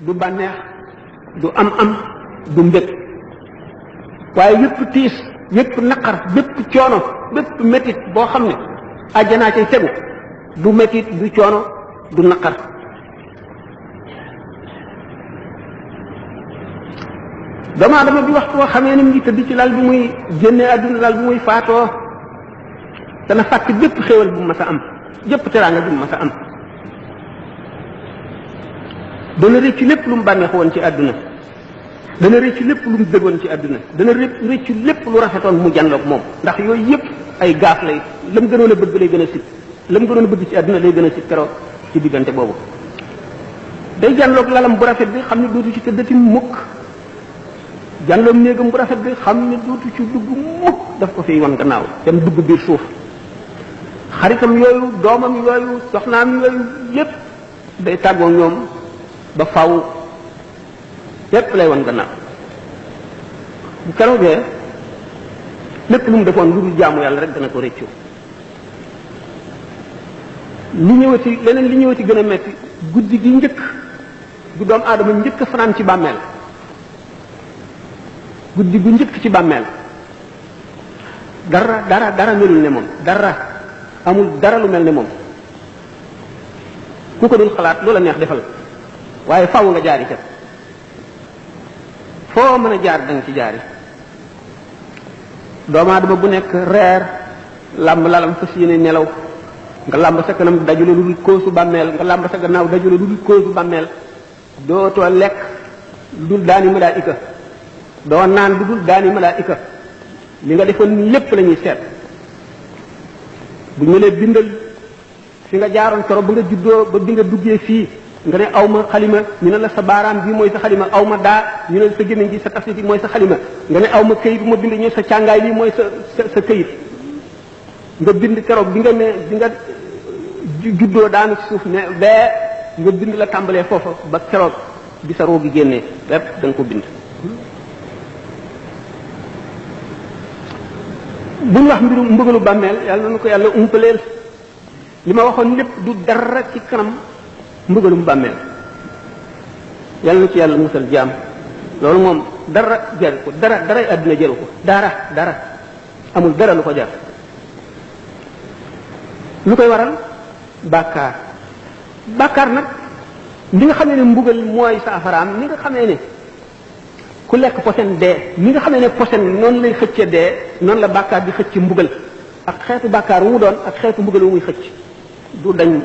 du bànneex du am du mbég waaye yépp tiis yépp naqar bépp coono bépp métit boo xam ne àjjanaa cay tegu du métit du coono du naqar doomu aadama bi waxtu woo xamee ni mu ngi tëdd ci lal bi muy génnee àdduna lal bi muy faatoo dana fàtte bépp xéewal bu mas a am jëpp teraanga bu mas a am dana rëccu lépp lu mu bànneexu woon ci àdduna dana rëccu lépp lu mu dëggoon ci àdduna dana rëccu lépp lu rafetoon mu janloog moom ndax yooyu yëpp ay gaaf lay la mu gënoon a bëgg lay gën a sit la mu gënoon a bëgg ci àdduna lay gën a sit keroog ci diggante boobu day janloog lalam bu rafet bi xam ne dootu ci tëddati mukk janloog néegam bu rafet bi xam ne dootu ci dugg mukk daf ko fiy wan gannaaw dem dugg biir suuf xaritam yooyu doomam yooyu soxnaam yooyu yépp day tàggoo ñoom ba faw lépp lay wan gannaaw bu keroogee lépp lu mu defoon lu dul jaamu yàlla rek dana ko réccu leneen li ñëwati gën a metti guddi gi njëkk gu doomu aadama njëkk a fanaan ci bàmmeel guddi gu njëkk ci bàmmeel dara melul ne moom amul dara lu mel ne moom ku ko dul xalaat loola neex defal waaye faaw nga jaari ca foo mën a jaar danga ci jaari doomu aadama bu nekk reer làmb lalam fas yéene nelaw nga làmb sa kanam dajule lu dul koosu bàmmeel nga làmb sa gannaaw dajule lu dul koosu bàmmeel dootoo lekk lu dul daani malaayika doo naan lu dul daani malaayika li nga defoon lépp la ñuy seet bu ñu lee bindal fi nga jaaroon koro ba nga juddoo ba bi nga duggee fii nga ne aw ma xalima ñu ne la sa baaraam bii mooy sa xalima aw ma daa ñu ne la sa gémmiñ gi sa tafsir bi mooy sa xalima nga ne aw ma këyit bu ma bind ñu sa càngaay lii mooy sa këyit nga bind keroog bi nga juddoo daanu ci suuf ne bee nga bind la tàmbalee foofa ba keroog bi sa roo gi génnee lépp da nga ko bind buñ wax mbiru mbëgalu bàmmeel yàlla na ko yàlla umpaleel li ma waxoon lépp du dara ci kanam mbëgalum bàmmeel yàlla na ci yàlla musal jaam loolu moom dara jaru ko daray àddina jaru ko dara amul dara lu ko jar lu koy waral bàkkaar nag li nga xamee ne mbugal mooy saafaraam ni nga xamee ne ku lekk posen dee ni nga xamee ne posen noonu lay xëcce dee noonu la bàkkaar di xëcc mbugal ak xeetu bàkkaar wu mu doon ak xeetu mbugal wu muy xëcc du dañ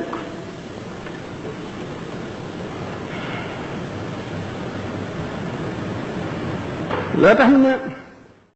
loo tax na